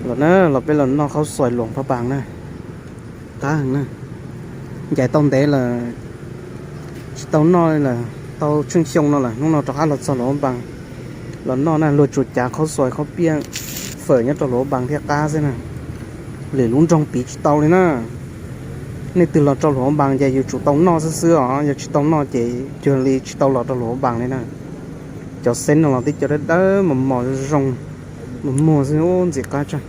Los na, los peb los noj khaub xois Luam Phaj Npas na. Qab heev na. Ncaim tau ntev lawm, tsis tau noj li lawm, tau tsheej xyoo no lawm, hnub no rov qab los txog Luam Phaj Npas los noj na. Luag tsuas cav khaub xois khaub piaj fawm nyob rau Luam Phaj Npas thiaj qab xwb na. Lwm lub nroog piv tsis tau li na. Nej twg los rau Luam Phaj Npas ces yus tsum tau noj xwb xwb os, yog tsis tau noj ces cuag li tsis tau los rau Luam Phaj Npas li na. Cov xeeb no los tib co dawb dawb mos mos zoo, mos muag xwb, ntxim qab tshaj.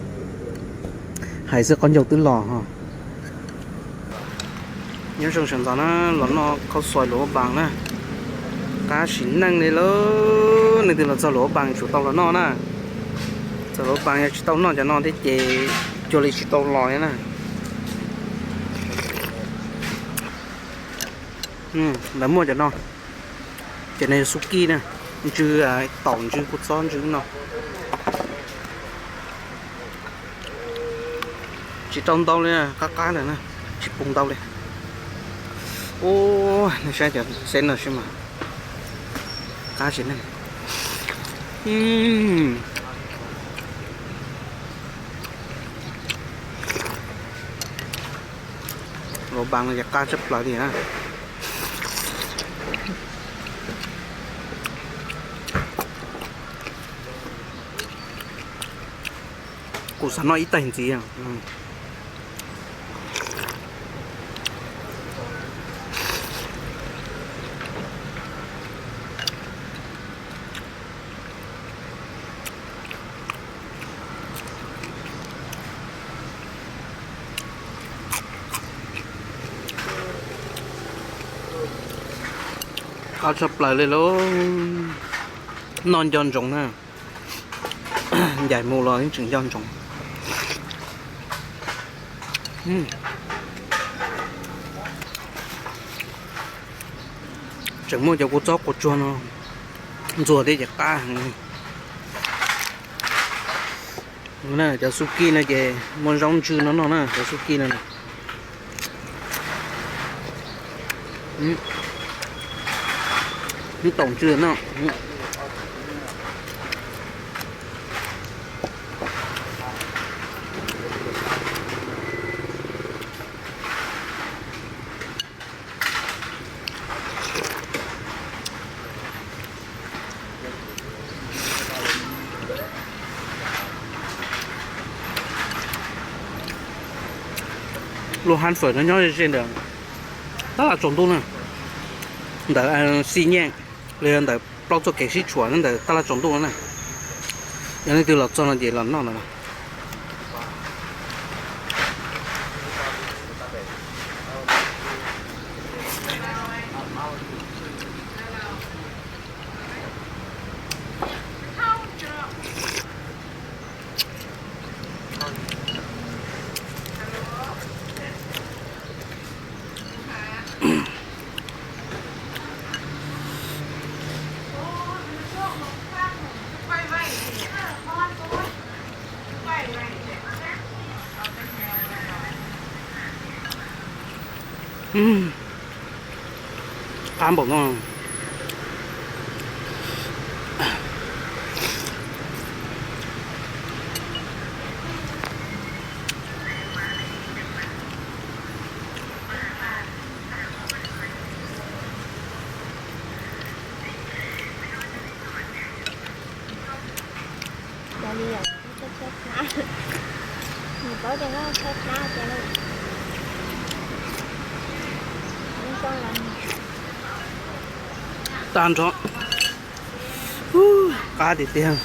Hais xwb qaub ncaug twb los ho. Nyob zoo sawv ntxov na, los noj khaub xois Luam Phaj Npas na. Qab sim neej li lauj, nej twg los txog Luam Phaj Npas tsum tau los noj na. Txog Luam Phaj Npas yog tsis tau noj cov no thiab ces cuag li tsis tau los li na. Lawv muaj cov no, cov no yog xub kij na, ntsw, taum ntsw kua txob ntsw no. Tsis rau ntau li, qab qab lawm na, tsis poob ntau li. Ub, nej saib cov xeeb no sib mas qab tsis neej. Luam Phaj Npas no ces qab tshaj plaws li na. Kuv xav noj ib tais ntxiv. Qab tshaj plaws li lauj. Noj nco ntsoov na. Ncaim mus los yeej tseem nco ntsoov. Tseem muaj cov kua txob kua tsuag no ntxuag thiab ces qab heev. Cov xub kij no ces muaj zaub ntsw no noj na, cov xub kij no. Ib taum ntsw no. Luag haj fawm no nyob ze ntawm tab laj tsaus ntuj na, ntawm Xi Nyaj los yog ntawm plaub txoj kev sib tshuam ntawm tab laj tsaus ntuj na. Yog leej twg los txog no ces los noj ntawm no. Qab npaum no. Tag nrho. Qab tiag tiag.